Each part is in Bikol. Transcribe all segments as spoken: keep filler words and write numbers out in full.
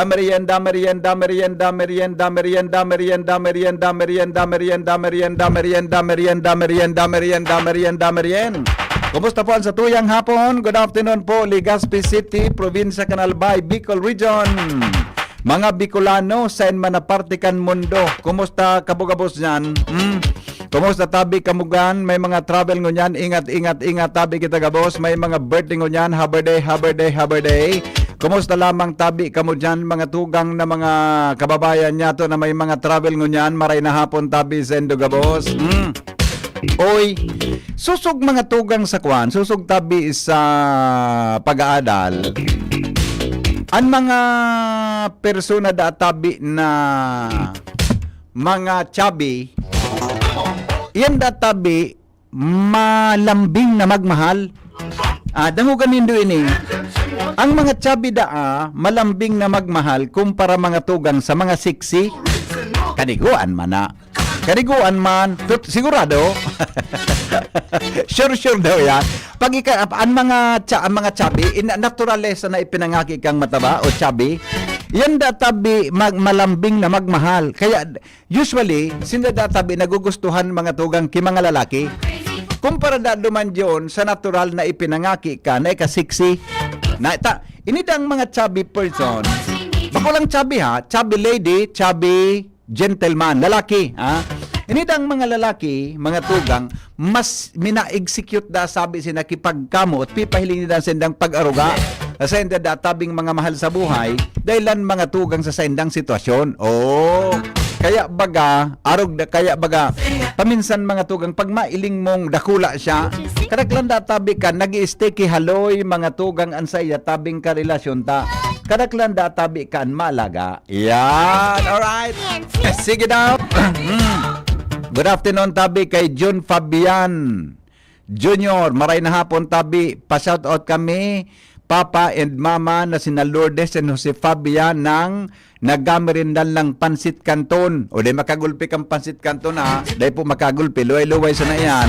Damerien, Damerien, Damerien, Damerien, Damerien, Damerien, Damerien, Damerien, Damerien, Damerien, Damerien, Damerien, Damerien, Damerien, Damerien, Damerien. Kumusta po ang satuyang hapon? Good afternoon po, Legazpi City, Probinsya kan Albay, Bicol Region. Mga Bicolano, saen man na parte kan mundo, kumusta kamo gabos diyan? Hmm? Kumusta tabi kamo diyan? May mga travel ngunyan, ingat, ingat, ingat tabi kita gabos. May mga birthday ngunyan, happy day, happy day, happy day. Kumusta lamang tabi kamo diyan, mga tugang na mga kababayan niyato na may mga travel ngunyan, maray na hapon tabi saindo gabos. Hmm. Oy, susog mga tugang sa kwan, susog tabi sa pag-aadal. An mga persona da tabi na mga chubby, yan da tabi malambing na magmahal. Ah, dangoga nindo ini. Ang mga chubby daa, malambing na magmahal kumpara mga tugang sa mga sexy. Kaniguan man na. Kaniguan man. Tut-, sigurado? Sure, sure daw yan. Pag ika, an mga cha-, ang mga chubby, in, naturalesa na ipinangaki kang mataba o chubby, yan da tabi mag-, malambing na magmahal. Kaya, usually, sinda da tabi nagugustuhan mga tugang ki mga lalaki. Kumpara da duman diyon sa natural na ipinangaki ka na ika-sexy. Na, ta, ini dang mga chubby person. Bako lang chubby ha, chubby lady, chubby gentleman, lalaki, ha? Ini dang mga lalaki, mga tugang, mas mina-execute da sabi si nakipagkamot, pipahiling nila sa indang pag-aruga, sa inda da tabing mga mahal sa buhay, dahilan mga tugang sa saindang sitwasyon. Oh, kaya baga, arog da, kaya baga, paminsan mga tugang, pag mailing mong dakula siya, kadaklan da tabi ka, nag-i-sticky haloy, mga tugang, an sa iya tabing karelasyon ta. Kadaklan da tabi ka, an maalaga. Yan, alright. Sige daw. Hmm. Good afternoon, tabi kay Jun Fabian Junior. Maray na hapon, tabi. Pa-shout out kami, Papa and Mama na sina Lourdes and Jose Fabian ng nagamirindan lang pansit kanton. O di makagulpi kang pansit kanton, ha? Dai po makagulpi. Luway-luway sa na yan.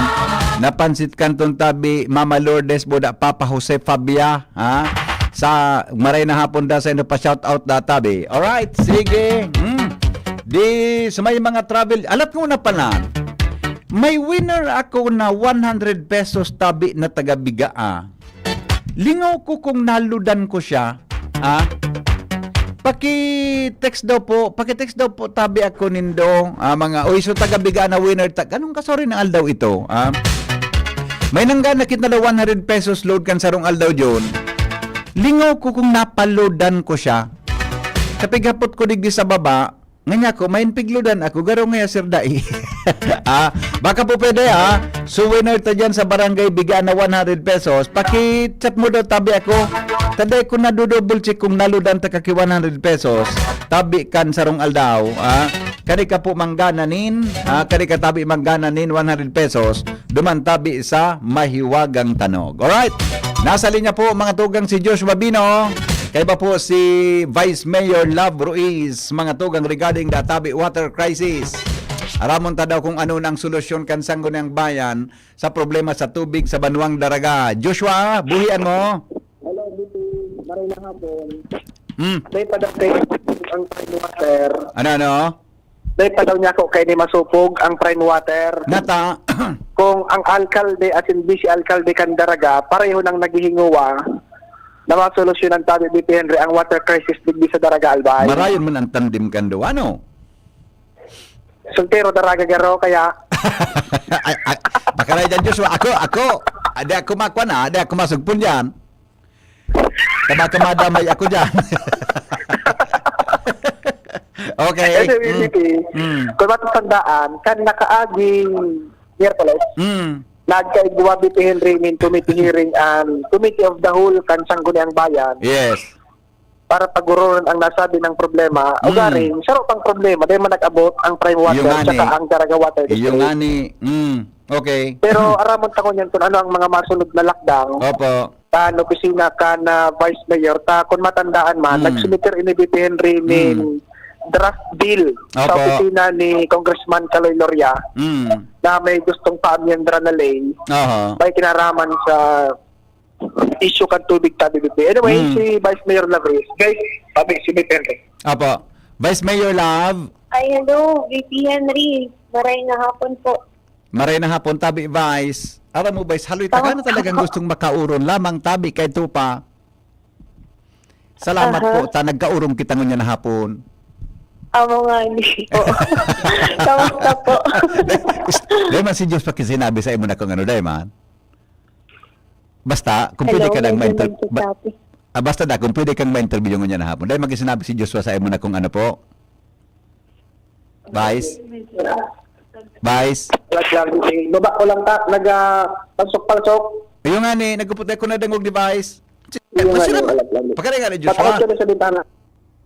Na pansit kanton, tabi, Mama Lourdes, buda, Papa Jose Fabia, ha? Sa maray na hapon da sa inyo pa shout out da tabi. Alright, sige. Hmm. Di sa may mga travel, alat ko na pala. May winner ako na one hundred pesos tabi na taga-Bigaa. Lingaw ko kung naludan ko siya. Ah? Paki-text daw po, paki-text daw po tabi ako nindo. Ah, mga, oy, so taga-Bigaa na winner ta. Ganun ka, sorry, na aldaw ito. Ah? May nangga nakita na one hundred pesos load kan sarong aldaw, John. Lingaw ko kung napaludan ko siya. Sa pighapot ko digdi sa baba, nganyako, main pigludan ako, garo ngaya sir dai. Ah, baka po pwede, ah. Souvenir ta dyan sa barangay, bigyan na one hundred pesos. Paki-chat mo daw, tabi ako. Taday ko nadodouble check kung naludan ta ka ki one hundred pesos. Tabi kan sarong aldaw, ah. Kani ka po manggana nin, ah, kani ka tabi manggana nin one hundred pesos. Duman tabi sa mahiwagang tanog. Alright? Nasa linya po, mga tugang, si Joshua Bino. Kaiba po si Vice Mayor Love Ruiz, mga tugang, regarding the Tabi water crisis. Aramon ta daw kung ano nang solusyon kan Sangguniang Bayan sa problema sa tubig sa Banwang Daraga. Joshua, buhian mo. Hello, B P. Maray na hapon. Hmm. May padagdag ang water. Ano, ano? Dai pa daw niya ako kay ni masupog ang prime water. Nata. Kung ang alkalde asin vice alkalde kan Daraga, pareho nang naghihinguwa na masolusyonan tabi, B P Henry, ang water crisis digdi sa Daraga, Albay. Marayon man ang tandem kan duwa, no? Soltero, Daraga, garo, kaya Ay, ay, baka na dyan, Joshua. Ako, ako. Adi ako makwan, ah. Adi ako masugpon dyan. Tama ka, madamay ako dyan. Okay. Anyway, Mm. P P, Mm. kung matatandaan, kan nakaaging Miyerkules, Mm. nagkaigwa, B P Henry, nin committee hearing ang Committee of the Whole kan Sangguniang Bayan Yes. para pagururon ang nasabi ng problema. Mm. Ugaring, saro pang problema, dahil man nag-abot ang prime water Yung ngani. Tsaka ang Daraga Water Yung District. Ngani. Mm. Okay. Pero aramon ta ngunyan kung ano ang mga masunod na lakdang. Opo. Kan opisina kan, ah, Vice Mayor, ta kun matandaan man, Hmm. nagsumiter ini B P Henry nin Hmm. draft bill sa Opo. opisina ni Congressman Kaloy Loria Hmm. na may gustong paamyendra na ley Aha. may kinaraman sa issue kan tubig, tabi, B P. Anyway, Hmm. si Vice Mayor Love Ruiz, guys, sabi si B P Henry. Opo. Vice Mayor Love. Ay, hello, V P Henry. Maray na hapon po. Maray na hapon, tabi, Vice. Aram mo, Vice, haloy ta ka na talagang gustong makauron lamang, tabi, kay Tupa. Salamat Aha. po, ta nagkaurong kita ngunyan na hapon. Amo nga, hindi po. Kamusta po? Dai, dai man si Diyos pakisinabi sa imo na kung ano, dai man. Basta, kung pwede Hello, ka lang medyo ma-inter-, ba-, nagsasabi. ah, basta da, kung pwede kang ma-interview ngunyan na hapon. Dai man sinabi si Joshua sa imo na kung ano po. Vice? Vice? Wala lang, eh, baba ko lang ta, nag, ah, palsok-palsok. Ayun nga ni, nagkuputay ko na dangog ni Vice. Ayun nga Masira ni, ba? Wala lang. Pakaray nga ni Joshua. Patawag ka na sa bintana.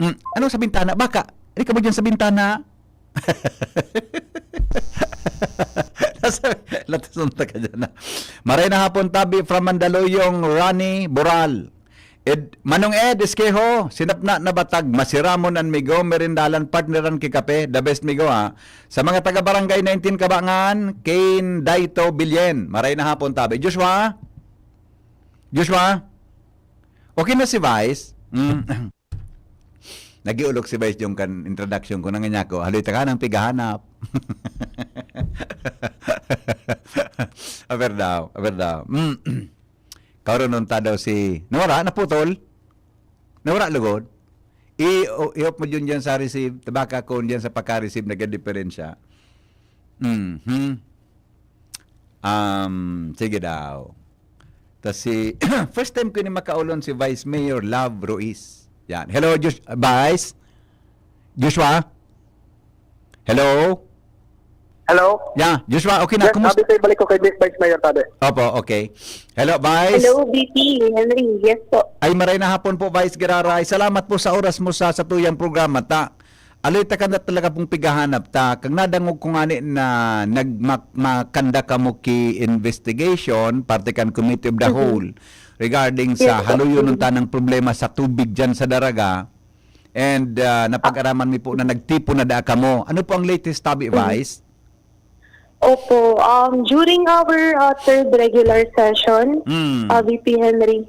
Hmm, ano sa bintana? Baka, di ka ba dyan sa bintana? Nasa, latasan ta ka dyan, ah. Maray na hapon, tabi from Mandaluyong, Ronnie Boral. Ed, Manong Ed Esquejo, sinapna na batag, masiramon an migo, merindalan, partneran ki kape, the best migo, ha. Sa mga taga Barangay nineteen Kabangan, Kane Daito Bilyen. Maray na hapon, tabi. Joshua? Joshua? Okay na si Vice? Mm. Nagiulok si Vice yung kan introduction ko, nanganyan ko, haloy ta ka ng pighahanap. Aber daw, aber daw. Mm. Karoon ta daw si, nawara, naputol. Nawara, lugod. I, o, i-off mo yun dyan sa receive. Tabaka ko dyan sa pagka-receive, nagadiferensya. Mhm. Um, sige daw. Tas si, first time ko ni makaulon si Vice Mayor Love Ruiz. Yan. Hello, Josh-, Vice? Joshua? Hello? Hello? Yeah, Joshua, okay na. Yes, Kumusta? Abi, tayo balik ko kay Vice Mayor, tabi. Opo, okay. Hello, Vice? Hello, B P, Henry. Yes po. Ay, maray na hapon po, Vice Giraray. Salamat po sa oras mo sa, sa tuyang programa, ta. Aloy ta kanda talaga pong pighahanap ta. Kag nadangog ko ngani na nagmak-, makanda kamo ki investigation, parte kan Committee of the Mhm. Whole, regarding sa Yes, po. haluyon ng Mhm. tanang problema sa tubig dyan sa Daraga. And, ah, napag-araman mi po na nagtipon na da kamo. Ano po ang latest, tabi, Mhm. Vice? Opo, um, during our, uh, third regular session, Mm. uh, V P Henry,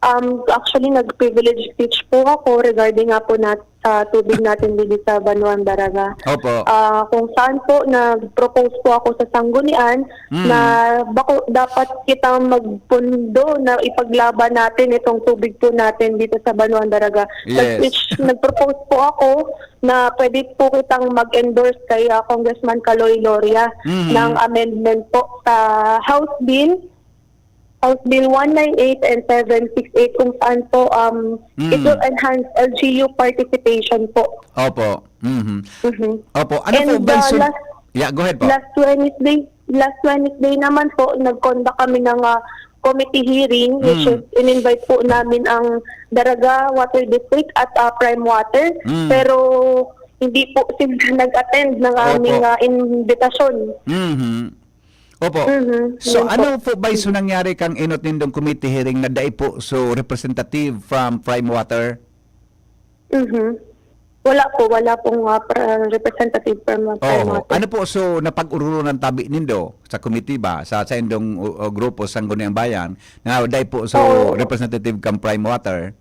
um, actually, nag-privilege speech po ako regarding nga po nat-, sa tubig natin dito sa Banwang Daraga. Opo. Ah, kung saan po, nag-propose po ako sa Sanggunian Mm. na bako, dapat kitang magpundo na ipaglaban natin itong tubig po natin dito sa Banwang Daraga. Yes. Nag-, which, nag-propose po ako na pwede po kitang mag-endorse kay, ah, Congressman Kaloy Loria Mhm. ng amendment po sa House Bill House Bill one nine eight and seven six eight, kung saan po, um, it Mm. will enhance L G U participation po. Opo. Mhm. Mhm. Opo. Ano po And, ba yung uh, sun-, last, yeah, go ahead po. Last Wednesday, last Wednesday naman po, nag-conduct kami ng, ah, committee hearing, which Mm. is in-invite po namin ang Daraga Water District at, ah, Prime Water. Mm. Pero hindi po sila nag-attend ng Opo. aming, ah, imbitasyon. Mhm. Opo. Mhm, So, yun po. ano po ba yung nangyari kang inot nindong committee hearing na dai po so representative from Prime Water? Mhm. Wala po, wala pong, ah, pra-, representative from, ah, Prime Oho. Water. Ano po so napag-ururunan tabi nindo sa committee ba, sa, sa indong, uh, uh, grupo, Sangguniang Bayan, na dai po so Oo. representative kang Prime Water?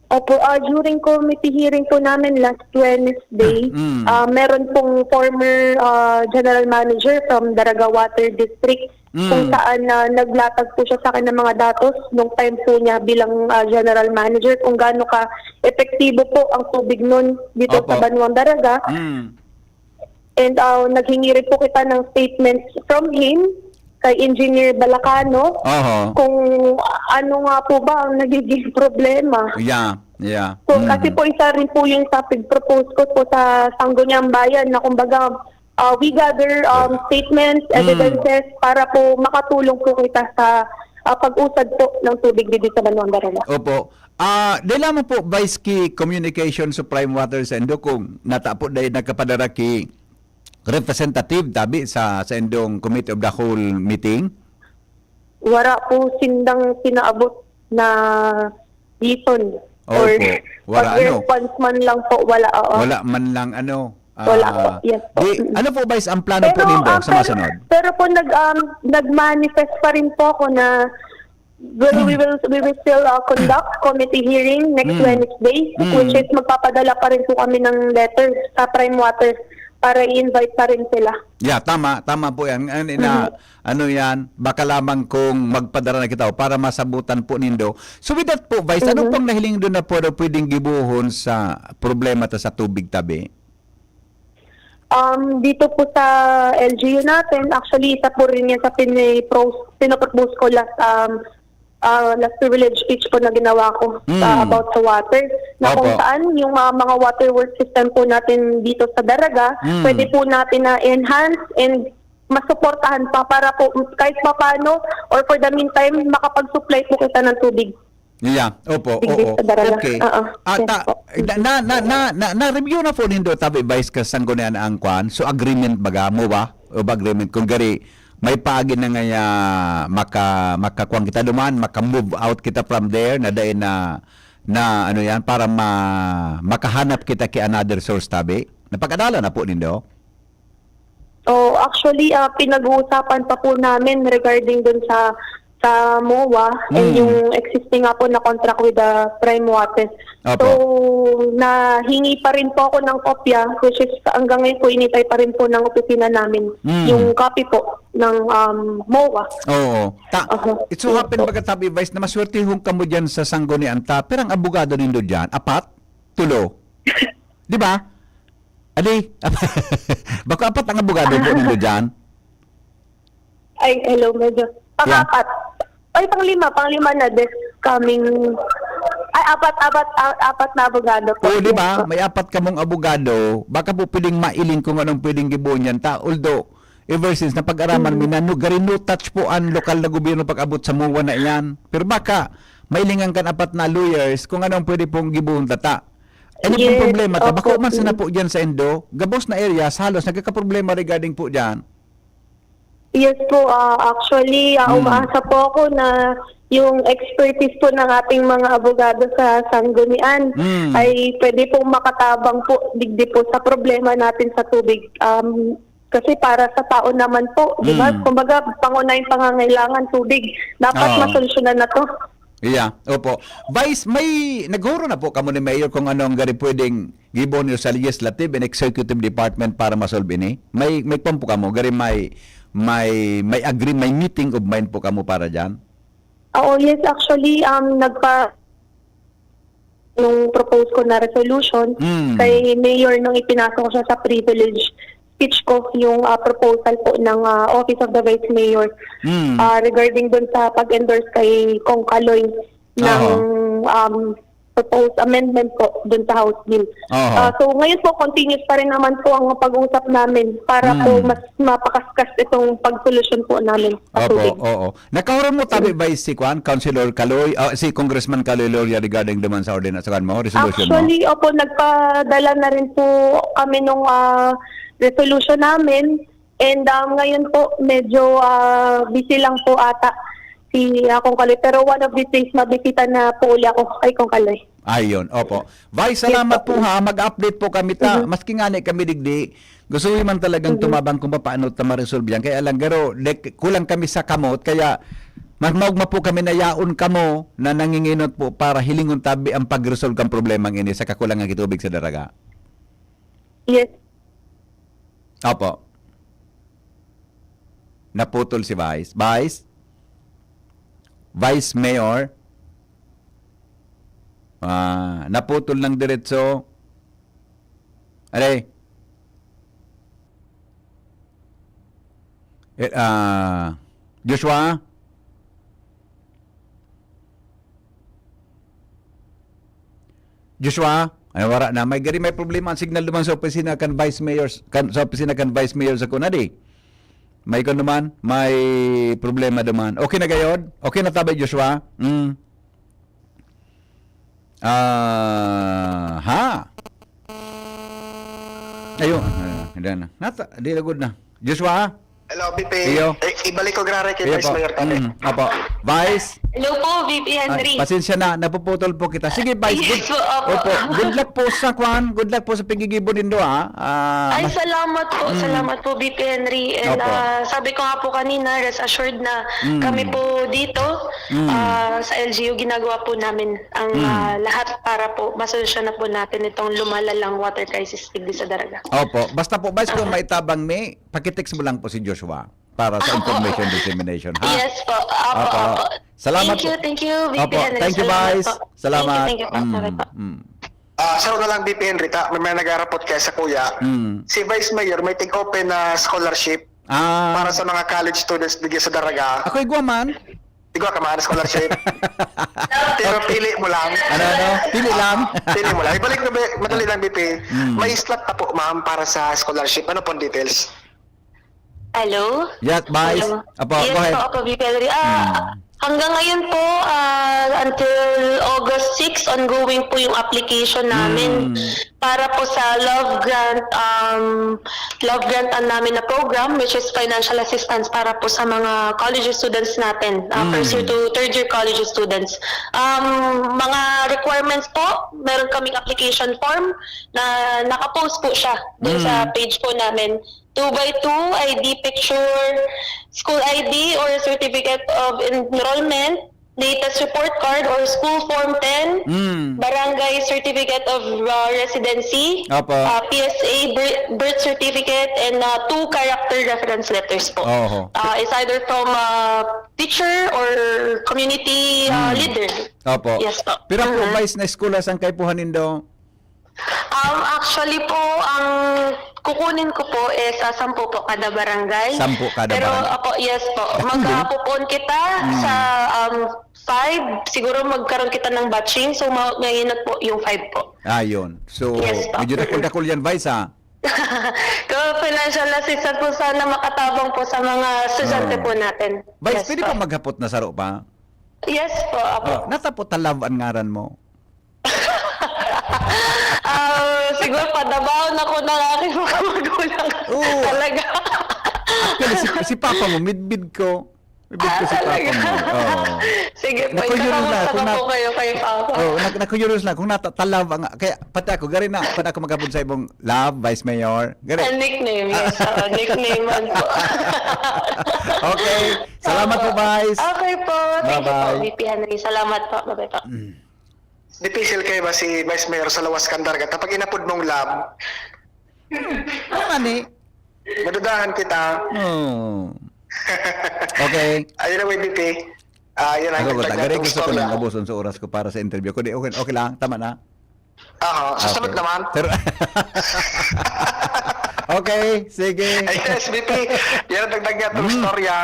Opo, ah, during committee hearing po namin last Wednesday, Mm. ah, meron pong former, ah, general manager from Daraga Water District, kung Mm. saan na naglatag po siya sa akin ng mga datos nung time po niya bilang, ah, general manager, kung gaano ka epektibo po ang tubig nun dito sa Opo. Banwang Daraga. Mm. And, ah, naghingi rin po kita ng statements from him kay Engineer Balacano Oho. kung ano nga po ba ang nagiging problema. Yeah, yeah. So, kasi Mm. po, isa rin po yung sa pag-propose ko po sa Sangguniang Bayan na, kumbaga, ah, we gather, um, statements, Mm. evidences para po makatulong po kita sa, ah, pag-usad po ng tubig dito sa Banwang Daraga. Opo. Ah, di lamang po, Vice, ki communication sa Prime Water sa indo kung nata po dahil nagkapadara ki representative tabi sa, sa indong Committee of the Whole meeting? Wara po sindang pinaabot na reason or Opo, wala, ano? pag-response man lang po, wala, oo. Wala man lang, ano, Wala po, ah, yes po. di, Mm. ano po, Vice, ang plano po Pero, nindo ah, sa pero, masunod? pero po nag, um, nag-manifest pa rin po ako na, well, we Mm. will, we will still, uh, conduct committee hearing next Mm. Wednesday, Mm. which is magpapadala pa rin po kami ng letter sa Prime Water para i-invite pa rin sila. Yeah, tama, tama po yan. Ano, ina-, Mhm. ano yan, baka lamang kung magpadala na kita para masabutan po nindo. So with that po, Vice, ano Mhm. pang nahiling doon na po daw pwedeng gibohon sa problema ta sa tubig tabi? Um, dito po sa L G U natin, actually, isa po rin yan sa pinipros-, pinapropose ko last, um, ah, last privilege speech po na ginawa ko sa Mm. about sa water, na kung Opo. saan yung, ah, mga water work system po natin dito sa Daraga, Mm. pwede po natin na enhance and masuportahan pa para po kahit papaano or for the meantime, makapag-supply po kita ng tubig. Yeah, opo, Digdi oo. sa Daraga. Okay. Oo. Ata, Yes po. na, na, na, na, na, na-review na po nindo, tabi, Vice, ka Sanggunian ang kwan? So, agreement baga, mo ba? O ba agreement? Kung gari, may paagi na nga ya, maka, makakuan kita duman, maka-move out kita from there, na dai na, na ano yan, para ma-, makahanap kita ki another source, tabi? Napag-adalan na po nindo? Oh, actually, ah, pinag-uusapan pa po namin regarding dun sa, sa MOA and Mm. yung existing nga po na contract with the Prime Water. Opo. So, nahingi pa rin po ako ng kopya, which is hanggang ngayon po, initay pa rin po ng opisina namin Mm. yung copy po ng, um, MOA. Oo. Ta-, Aha. it so Yes happen, po. Baga tabi, Vice, na maswertehon kamo dyan sa Sanggunian ta, pero ang abogado nindo dyan, apat? Tulo? Di ba? Adi, bako apat ang abogado po nindo dyan? Ay, hello, medyo Yeah. pang-apat. Ay, panglima, panglima na this coming, ay, apat, apat, a-, apat na abogado po. Oo, di ba? Yes po. May apat kamong abogado. Baka po pwedeng mailing kung anong pwedeng gibohon niyan ta. Although, ever since, napag-araman Mm. mi na, no, gari no touch po ang lokal na gobyerno pag-abot sa MOA na iyan. Pero baka, mailingan kan apat na lawyers kung anong pwede pong gibohon ta ta. Ano pong Yes, problema ta? Bako opo. man sana Mm. po dyan sa indo, gabos na areas, halos nagkakaproblema regarding po dyan. Yes po, ah, actually, ah, Mm. umaasa po ako na yung expertise po ng ating mga abogado sa Sanggunian Mm. ay pwede pong makatabang po digdi po sa problema natin sa tubig. Um, kasi para sa tao naman po, di ba? Mm. Kumbaga, pangunahing pangangailangan, tubig. Dapat Oo. masolusyonan na to. Yeah, opo. Vice, may naghuro na po kamo ni Mayor kung ano ang gari pwedeng gibohon niyo sa legislative and executive department para masolve ini? May, may kwan po kamo, gari may, may, may agree, may meeting of mind po kamo para dyan? Oo, yes, actually, um, nagpa-, nung propose ko na resolution, Mm. kay Mayor nung ipinasa ko siya sa privilege speech ko yung, ah, proposal po ng, ah, Office of the Vice Mayor, Hmm. ah, regarding dun sa pag-endorse kay Cong Kaloy ng, Oho. um, proposed amendment po dun sa House Bill. Oho. Ah, so, ngayon po, continuous pa rin naman po ang pag-usap namin para po Hmm. mas mapakaskas itong pagsolusyon po namin sa Opo, tubig. Oo. Nakaharong mo tabi ba si Kwan, Councilor Kaloy, ah, si Congressman Kaloy Loria regarding duman sa ordinance, sa kwan mo, resolution mo? Actually, opo, nagpadala na rin po kami nung, ah, resolution namin. And, um, ngayon po, medyo, ah, busy lang po ata si, ah, Kong Kaloy. Pero one of these days, mabisita na po uli ako kay Kong Kaloy. Ayun, opo. Vice, Yes, salamat po. po, ha. Mag-update po kami ta. Mhm. Maski nga ni kami digdi, gusto ko man talagang Mhm. tumabang kung paano ta ma-resolve yan. Kaya lang, garo, dek-, kulang kami sa kamot. Kaya, mas maugma po kami na yaon kamo na nanginginot po para hilingon tabi ang pag-resolve kang problemang ini sa kakulangan kitubig sa daraga. Yes. Opo. Naputol si Vice. Vice? Vice Mayor? Ah, naputol ng diretso. Are. Eh, ah, Joshua? Joshua? Ay, wala na. May gari, may problema ang signal duman sa opisina kan Vice Mayor, kan, sa opisina kan Vice Mayor sa Kunadi. May kon naman, may problema duman. Okay na gayod? Okay na tabi, Joshua? Mm. Ah, ha? Ayun, ah, hindi na. Nata, di lagod na. Joshua? Hello, B P. Iyo. Eh, ibalik ko grabe kay Iyo Vice po. Mayor kami. Mm, opo. Vice? Hello po, V P Ay, Henry. pasensya na, napuputol po kita. Sige, Vice, Yes good, po, opo. opo, good luck po sa kwan, good luck po sa paggigibo nindo, ha. Ah, Ay, mas- salamat po, Mm. salamat po, V P Henry. And, Opo. ah, sabi ko nga po kanina, rest assured na Mm. kami po dito, Mm. ah, sa L G U, ginagawa po namin ang, Mm. ah, lahat para po masolusyonan po natin itong lumalalang water crisis digdi sa Daraga. Opo. Basta po, Vice, kung Opo. may tabang mi, pakitext mo lang po si Joshua para sa Opo. information dissemination, ha? Yes po. Opo, Opo. opo. Salamat Thank you, po. thank you, V P Opo. Henry. Thank you, Salamat Vice. po. Salamat. Thank you, thank you po. Mm, Salamat po. mm. Ah, saro na lang, V P Henry, ta, may, may nagara-report kaya sa kuya. Mm. Si Vice Mayor may tig-open na scholarship Ah. para sa mga college students digdi sa Daraga. Ako igwa man. Igwa ka man, scholarship. Pero Okay. pili mo lang. Ano, ano? Pili lang? Pili mo lang. Ibalik na ba, madali lang, B P. Mm. May slot na po, ma'am, para sa scholarship. Ano pong details? Hello? Yes, Vice. Hello. Apo, Yes go ahead. po, Apo V P Henry. Ah, Mm. hanggang ngayon po, ah, until August six, ongoing po yung application namin Mm. para po sa Love Grant, um, Love Grant ang namin na program, which is financial assistance para po sa mga college students natin, ah, Mm. first year to third year college students. Um, mga requirements po, meron kaming application form na nakapost po siya dun sa Mm. page po namin. Two by two, I D picture, school I D or certificate of enrollment, latest report card or school form ten, Mm. barangay certificate of, uh, residency, Apo. uh, P S A bir-, birth certificate, and, uh, two character reference letters po. Oho. Uh, it's either from, uh, teacher or community, uh, Mm. leader. Opo. Yes po. Pira po, Mhm. Vice, na eskwela saan kaipuhan nindo? Um, actually po, ang kukunin ko po is, ah, sampu po kada barangay. Sampu kada Pero, barangay. Apo, yes po. Ang galing. Magkapupuon kita Mm. sa, um, five. Siguro magkaroon kita ng batching. So, ma-, mainot po yung five po. Ah, yun. So, Yes po. medyo dakul-dakul yan, Vice, ha? Kung financial assistance po, sana makatabang po sa mga estudyante Oo. po natin. Vice, Yes pwede po. pa maghapot na saro pa? Yes po, apo. Oh, natapot ta love ang ngaran mo. Ah, siguro padabaw na ko ng aking mga magulang. Oo. Talaga. Actually, si, si papa mo, midbid ko. Midbid ko Ah, si papa talaga? mo. Oo. Sige po, Naku-curious lang ikamusta kung na-, po kayo kay papa? Oo, na-, na-curious lang kung nata-, ta-love ang, kaya pati ako, gari na, pati ako magkabud sa ibong love, Vice Mayor. Gari. Ah, nickname, yes. Oo, nickname man po. Okay. Salamat po, Opo. Vice. Okay po. Thank you po, Bye-bye. V P Henry. Salamat po. Bye-bye po. Mm. Dipisil kayo ba si Vice Mayor sa lawas kan dagat? Kapag inapod mong love, Hmm. Ano man eh? Madudahan kita. Oh. Okay. Anyway, B P, ah, yun ang Ako, dagdag gari, natong gusto ko istorya. nang ubuson sa oras ko para sa interview. Kundi okay, okay lang, tama na. Aha, sa Okay. sunod naman. Pero, Okay, sige. Yes, V P. Yan ang dagdag niya itong istorya.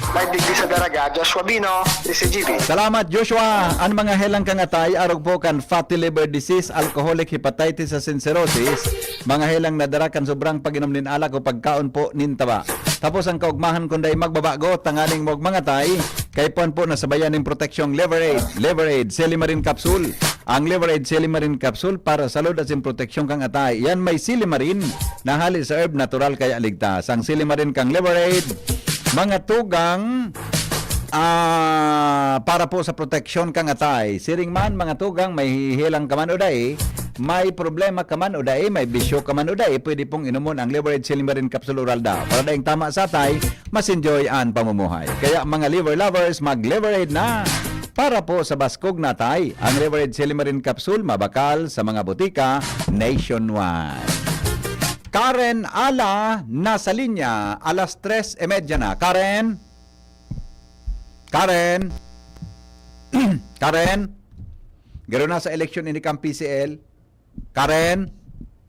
Live digdi sa Daraga, Joshua Bino, D C G B. Salamat, Joshua. An mga helang kan atay, arog po kan fatty liver disease, alcoholic hepatitis asin cirrhosis, mga helang nadara kan sobrang pag-inom nin alak o pagkaon po nin taba. Tapos ang kaugmahan kun dai magbabago, tanganing magmangatay, kaipuhan po na sabayan nin proteksyong Liver Aid, Liver Aid, Silimarin Capsule. Ang Liver Aid Silimarin Capsule para salud asin proteksyon kan atay. Yan may silimarin na hali sa herb, natural kaya ligtas. Ang silimarin kan Liver Aid, mga tugang, ah, para po sa proteksyon kan atay. Siring man, mga tugang, may hihilang ka man o dai, may problema ka man o dai, may bisyo ka man o dai, pwede pong inomon ang Liver Aid Silimarin Capsule Oral Da. Para daing tama sa atay, mas enjoy an pamumuhay. Kaya, mga liver lovers, mag-Liver Aid na! Para po sa baskog na atay, ang Liver Aid Silimarin Capsule mabakal sa mga botika nationwide. Karen Ala nasa linya, alas tres y media na. Karen? Karen? Karen? Garo na sa eleksyon ini kan P C L? Karen?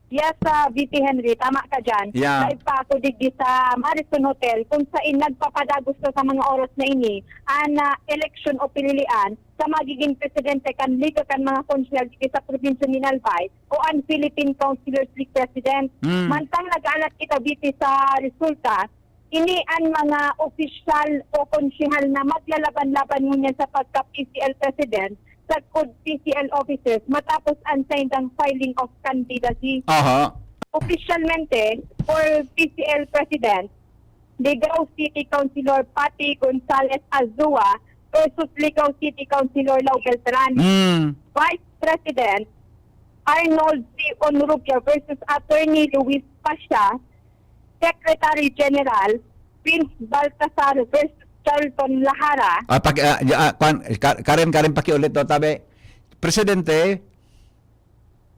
Yes, sa V P Henry, tama ka dyan. Yeah. Live pa ako digdi sa Marison Hotel, kung saan nagpapadagos na sa mga oras na ini, ang ah, eleksyon o pililian sa magiging presidente kan Liga kan mga Konsehal digdi sa probinsya ni Albay o ang Philippine Councilors League President. Mm. Mantang nag-aalat kita V P sa resulta, ini ang mga opisyal o konsehal na maglalaban-laban ngunyan sa pagka-P C L President, sagkod P C L officers matapos ang saindang filing of candidacy. Aha. Opisyalmente, for P C L President, Ligao City Councilor Patty Gonzalez Azua versus Ligao City Councilor Lau Beltran. Mm. Vice President, Arnold C. Onrubia versus Attorney Luis Pasha, Secretary General Vince Baltasar versus Charlton Lahara, Ah, pag, ah, ya- ah, kwan, Ka- Karen, Karen, pakiulit daw, tabi. Presidente,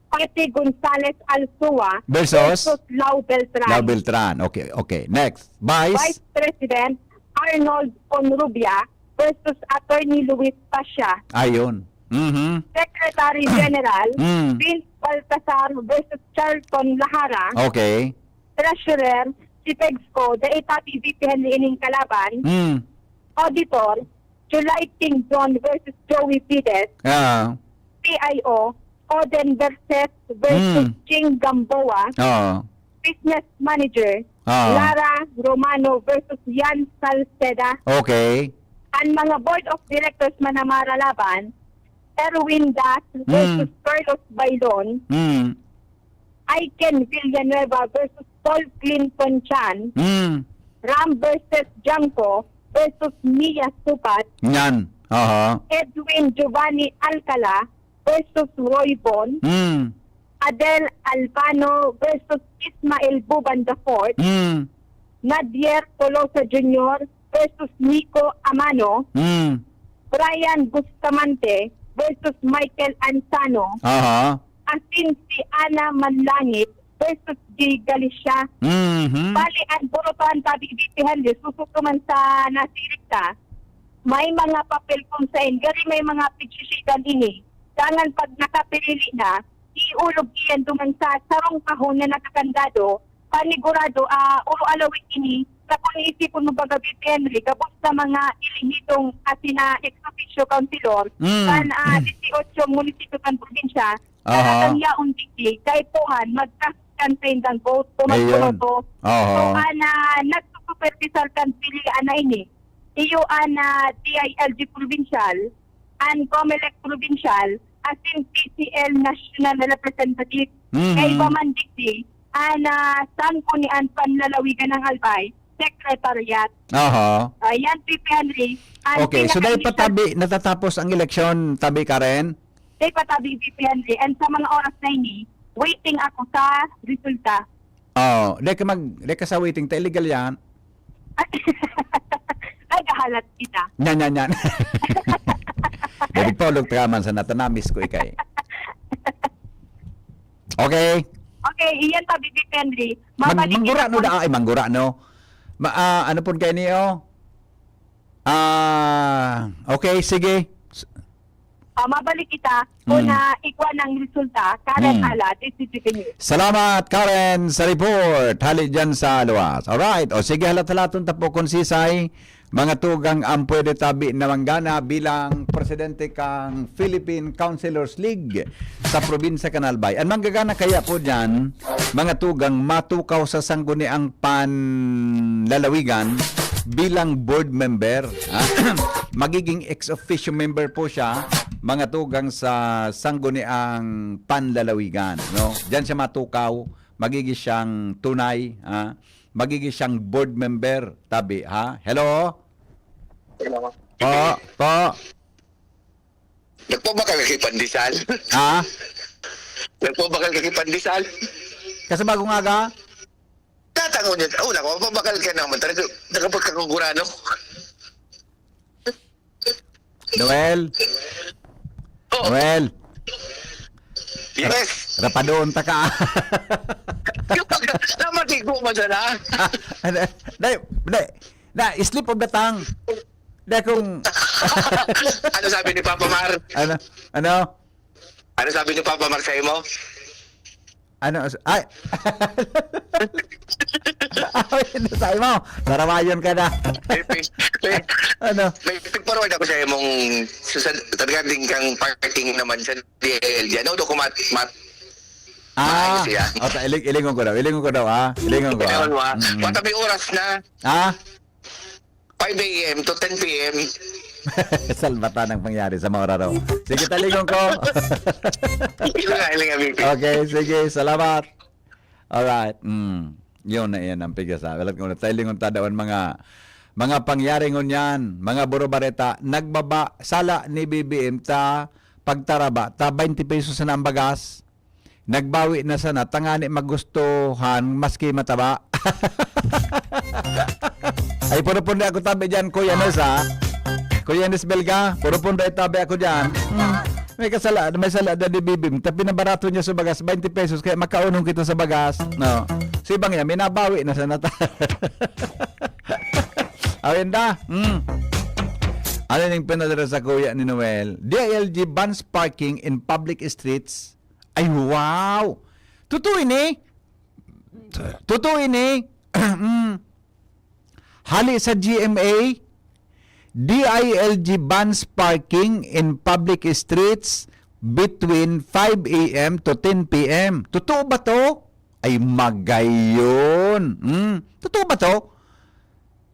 Patty Gonzalez Alzua Versus? versus Lau Beltran. Lau Beltran. Okay, okay. Next. Vice? Vice President Arnold Onrubia versus Attorney Luis Pasha. Ayun. Mhm. Secretary General Mm. Vince Baltasar versus Charlton Lahara. Okay. Treasurer, si Pegsko, dai tapi V P Henry ining kalaban. Mm. Auditor, July Ting John versus Joey Pides. Ah. P I O, Oden Verses versus Mm. Ching Gamboa. Oo. Business Manager, Ah. Lara Romano versus Yan Salceda. Okay. Ang mga Board of Directors man na maralaban, Erwin Das versus Mm. Carlos Bailon, Mm. Aiken Villanueva versus Paul Clinton Chan, Mm. Ram versus Janko versus Mia Supat, Yan. Aha. Edwin Giovanni Alcala versus Roy Bon, Mm. Adel Albano versus Ismael Buban the fourth, Mm. Nadier Tolosa Junior versus Nico Amano, Mm. Brian Bustamante versus Michael Ansano, Aha. asin si Ana Manlangit versus Jay Galicia. Mhm. Bali, ang burotohan tabi V P Henry, susuko man sa nasiring ta, may mga papel kung sain, gari may mga pigsisidan ini. Dangan pag nakapirili na, iulog iyan duman sa sarong kahon na nakakandado, panigurado, ah, uro alawit ini, sa kung iisipon mo baga V P Henry, gabos sa mga ilihitong asin na ex officio councilor, Mm. kan ah, dieciocho munisipyo kan probinsya, Aha. Kaya ang digdi, kaipuhan, magkaskan sa indang vote, o Ayun. magboto. Aha. So, ana, nagsusupervisar kan pilian na ini. Iyo ana D I L G Provincial, an Comelec Provincial, asin P C L National Representative. Mhm. Kaiba man digdi, ana, sangko ni an panlalawigan ng Albay, Secretariat. Aha. Ayan, V P Henry. An Okay, so dahil pinaka-initial patabi, natatapos ang eleksyon, tabi Karen? Dahil patabi V P Henry. And sa mga oras na ini, waiting ako sa resulta. Oh, di ka mag, di ka sa waiting, ta illegal yan. Naghahalat kita. Nyan, nyan, nyan. David Paul, ka man sa natanamis ko ikay. Okay. Okay, iyan pa, V P Henry. Mag, Mabalik manggura kita no po. da ay manggura no. Ma, ah, ano pud kay niyo? Ah, okay, sige. S- Ah, mabalik kita kung Mm. na ikwa ng resulta. Karen Mm. Alat, S T T V News. Salamat, Karen, sa report. Hali dyan sa luwas. Alright. O sige, halat-halaton ta po kung sisay, mga tugang ang pwede tabi na manggana bilang presidente kang Philippine Councilors League sa probinsya kan Albay. Ang manggagana kaya po dyan, mga tugang, matukaw sa sangguniang panlalawigan bilang board member. Ah, magiging ex officio member po siya, mga tugang sa sangguniang panlalawigan, no? Diyan siya matukaw, magiging siyang tunay, ah, magiging siyang board member, tabi, ha? Hello? Hello. Po, po. Nagpabakal ka kay Pandesal? Ha? Nagpabakal ka kay Pandesal? Kasi bagong aga? Tatangon yun. Oh, nako, mabakal ka naman. Talaga, nakapagkakagurano. Noel? Oh. Noel? Yes. Rapadoon ta ka. Kapag namatigo mo dyan, ha? Ano? Dai, dai. Na, slip of the tongue. Dai kung Ano sabi ni Papa Mar? Ano? Ano? Ano sabi ni Papa Mar sa imo? Ano? Ay! Ay, ano sa imo? Narawayon ka na. May, may, may, Ano? may pagparawad ako sa imong susad, regarding kang parking naman sa D I L G. Ano daw kung mat-, mat-, Ah, maayos yan? O, ta-, iling-, ilingon ko daw, ilingon ko daw, ha? Ilingon ko, ha? Ilingon mo, ha? Mm. Patabi oras na. Ha? Five A M to ten P M. Salbatan ang pangyari sa mga oraro. Sige, talingon ko. Ilinga, ilinga, Vicky. Okay, sige, salamat. Alright. Mm. Yun na yan ang pigasabi. Alam ko na, talingon ta daw ang mga, mga pangyari ngunyan, mga burubareta, nagbaba, sala ni B B M ta, pagtaraba, ta twenty pesos na ang bagas. Nagbawi na sana, tangani magustuhan, maski mataba. Ay, puro pundi ako tabi dyan, Kuya Nes, ha? Kuya Nes Belga, puro pundi tabi ako dyan. Hmm. May kasala, may sala na ni B B M. Ta pinabarato niya sa bagas, twenty pesos, kaya makaunong kita sa bagas. No. Si Bang yan, may nabawi na sana ta. Awin da? Hmm. Ano yung pinadala sa kuya ni Noel? D I L G bans parking in public streets. Ay, wow! Totoo ini? Totoo ini? Mm. Hali sa G M A, D I L G bans parking in public streets between five A M to ten P M. Totoo ba to? Ay, magayon. Mm. Totoo ba to?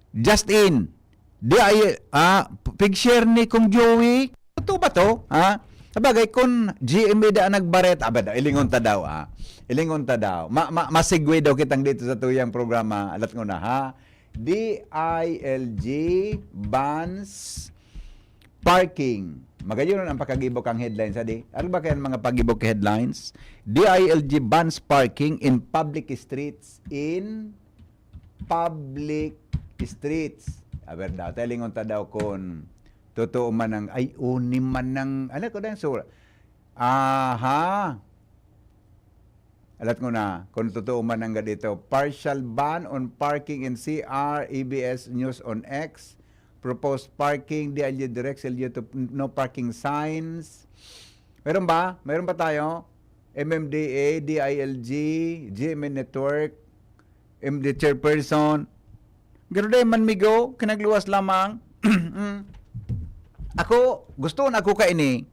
Justin, di ay, ah, pig-share ni Kong Joey. Totoo ba to? Ha? Sabagay, kung G M A da nagbaret, aba, da, ilingon ta daw, ha? Ilingon ta daw. Ma, ma, masigwi daw kitang dito sa tuyang programa. Alat ko na, ha? D I L G bans parking. Magayon ang pakagibo kang headlines, adi? Ano ba kaya ang mga pagibo ka headlines? D I L G bans parking in public streets in public streets. Aber daw, talingon ta daw kun totoo man ang, ay, uni man ang, ano ko din, so, aha. Alat ko na, kung totoo man ang ganito. Partial ban on parking in C R, A B S News on X. Proposed parking, D I L G directs L G U to no parking signs. Meron ba? Meron ba tayo? M M D A, D I L G, G M A Network, M D chairperson. Pero dahil man migo, kinagluwas lamang. Mm. Ako, gusto na ako kaini.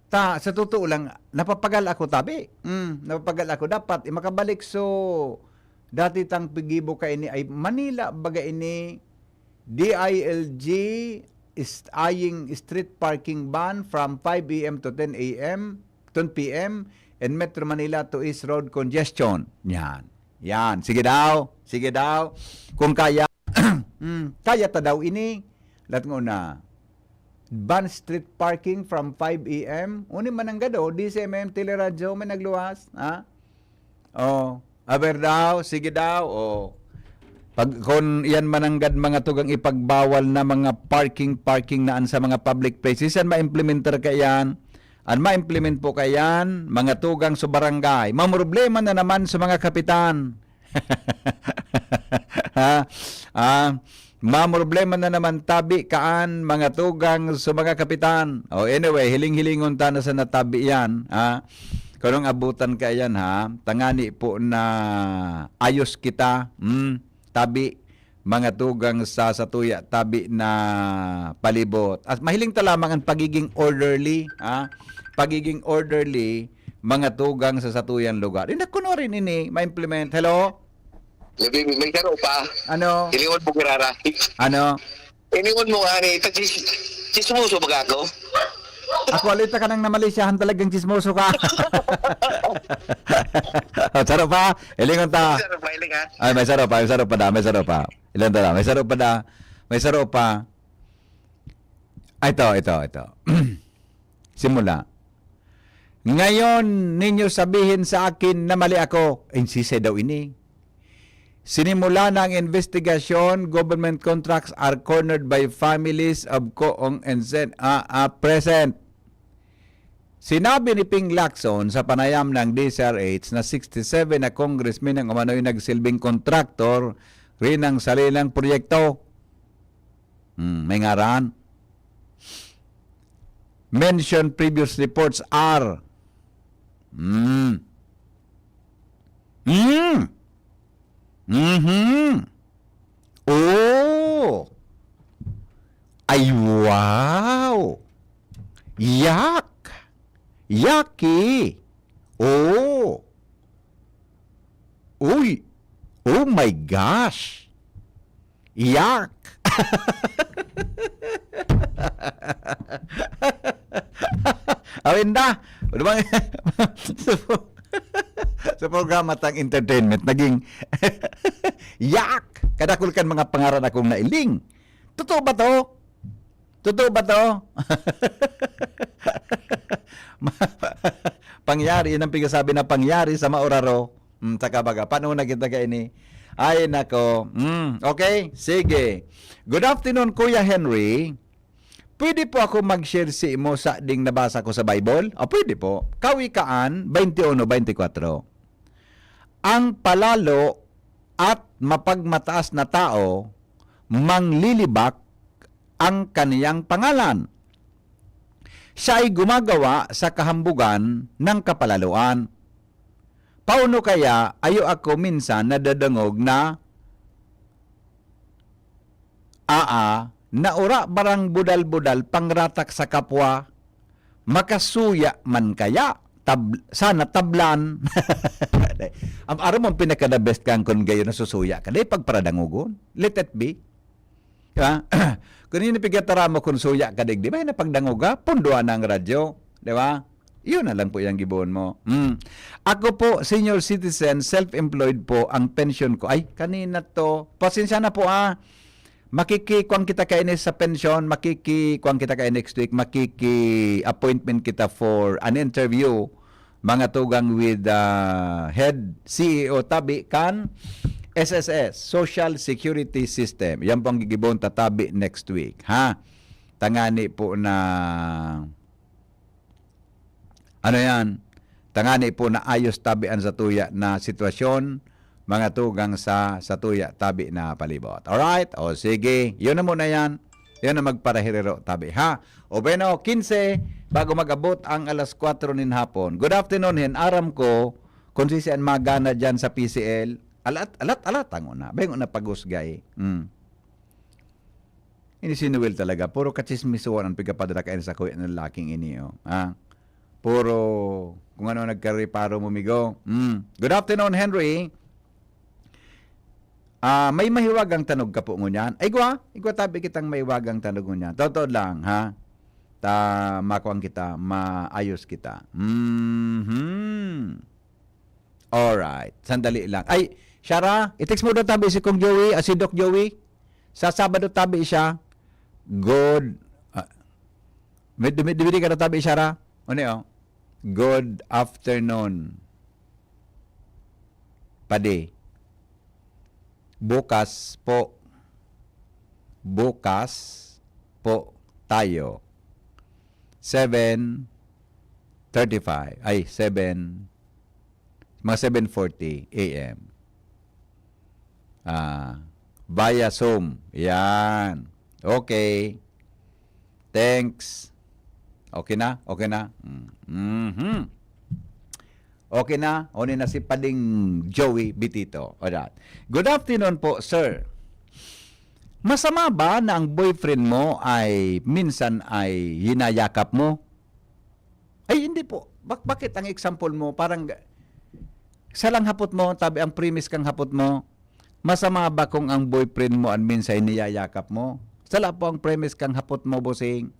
Ta, sa totoo lang, napapagal ako tabi. Mm, napapagal ako. Dapat, eh, makabalik so, dati tang pigibo kaini ay Manila, baga ini, D I L G is eyeing street parking ban from five A M to ten A M, ten P M, and Metro Manila to ease road congestion. Yan. Yan. Sige daw. Sige daw. Kung kaya, mm, kaya ta daw ini. Lat ngona. Ban street parking from five A M. Uni man ang gado, D C M M, Teleradyo, may nagluwas. Ha? Oh, aber daw, sige daw, oh. Pag, kun iyan mananggad mga tugang ipagbawal na mga parking, parking na an sa mga public places, yan ma-implementer kaiyan. An ma-implement po kaiyan, mga tugang sa barangay. Mamroblema na naman sa mga kapitan. Ha? Ah, Mamroblema na naman tabi kaan, mga tugang sa mga kapitan. O, anyway, hiling-hilingon ta na sa natabi yan, ha? Kanong abutan ka yan, ha? Tangani po na ayos kita. Hmm? Tabi, mga tugang sa satuya, tabi na palibot. At mahiling ta lamang ang pagiging orderly, ha? Pagiging orderly, mga tugang sa satuyang lugar. Hindi ko na rin ini ma-implement. Hello? Labi, may saro pa. Ano? Hilingon mo girara. Ano? Hilingon mo nga ni, tagsis, chismoso ba ako? Ako, alita ka nang namalisyahan, talagang chismoso ka. O, saro pa? Hilingon ta. Saro pa, hiling ha? Ay, may saro pa, may saro pa da, may saro pa. Ilan ta da? May saro pa da. May saro pa. Ay, ito, ito, ito. Simula. Ngayon ninyo sabihin sa akin na mali ako. Insisay daw ini. Sinimula na ang investigasyon, government contracts are cornered by families of Coong and Sen, ah, ah, present. Sinabi ni Ping Lacson sa panayam ng D Z R H na sixty-seven na congressmen ang umano'y nagsilbing kontraktor rin ng salilang proyekto. Hmm, may ngaran. Mention previous reports are. Hmm. Hmm. Mhm. Oh. Ay, wow. Yak. Yaki. Oh. Uy. Oh my gosh. Yak. Awin da. Ano bang sa programa tang entertainment, naging yak. Kadakul kan mga pangaran akong nailing. Totoo ba to? Totoo ba to? Pangyari, yun ang pigsasabi na pangyari sa mauraro. Hmm, taka baga, paano na kita kaini? Ay, nako. Hmm, okay, sige. Good afternoon, Kuya Henry. Pwede po ako mag-share sa imo sa ding nabasa ko sa Bible? O, pwede po. Kawikaan, twenty-one, twenty-four. Ang palalo at mapagmataas na tao, manglilibak ang kaniyang pangalan. Siya ay gumagawa sa kahambugan ng kapalaluan. Paano kaya ayo ako minsan nadadangog na, aa, naura barang budal-budal pangratak sa kapwa, makasuya man kaya, tab, sana tablan. Ang aram mo, pinaka-the best kang kun gayo nasusuya ka, dai pagparadangogon. Let it be. Ha? Kung ini pigataram mo kung suya ka digdi, may napagdangoga, punduan na ang radyo. Di ba? Yun na lang po yung gibohon mo. Mm. Ako po, senior citizen, self-employed po ang pension ko. Ay, kanina to. Pasensya na po ah. Makikikuan kita kaini sa pension, makikikuan kita kaini next week, makiki-appointment kita for an interview, mga tugang with uh, head C E O tabi kan S S S, Social Security System. Yan po ang gigibon tatabi next week, ha? Tangani po na, ano yan? Tangani po na ayos tabi ang satuya na sitwasyon, mga tugang sa satuya tabi na palibot. Alright? O sige, yun na muna yan. Yun na magparahiriro tabi, ha? O bueno, quince, bago mag-abot ang alas kwatro nin hapon. Good afternoon, Hen. Aram ko, kung sisi an magana dyan sa P C L, alat, alat, alat ang una. Beng una pag-usgay. Mm. Ini si Noel talaga, puro kachismisuhan ang pigapadala kain sa kuya ng laking ini, oh. Ah, puro kung ano nagkareparo mo, migo. Mm. Good afternoon, Henry. Ah, may mahiwagang tanog ka po ngunyan. Ay, igwa, igwa tabi kitang mahiwagang tanog ngunyan. Totoo lang, ha? Ta, makuan kita, maayos kita. Mhm. Alright. Sandali lang. Ay, Shara, i-text mo daw tabi si Kong Joey, ah, si Doc Joey. Sa Sabado tabi siya. Good. Ah, may dumi-, dumidi ka na tabi, Shara? Ano yun? Good afternoon. Padi. Bukas po. Bukas po tayo. Seven thirty-five. Ay, seven. Mga seven forty A M. Ah, Via Zoom. Yan. Okay. Thanks. Okay na? Okay na? Mm. Mhm. Okay na? Huli na si Pading Joey Bitito. Alright. Good afternoon po, sir. Masama ba na ang boyfriend mo ay minsan ay hinayakap mo? Ay, hindi po. Bak-, bakit ang example mo parang ga-, sa lang hapot mo, tabi ang premise kang hapot mo, masama ba kung ang boyfriend mo an minsan niyayakap mo? Sala po ang premise kang hapot mo, bossing.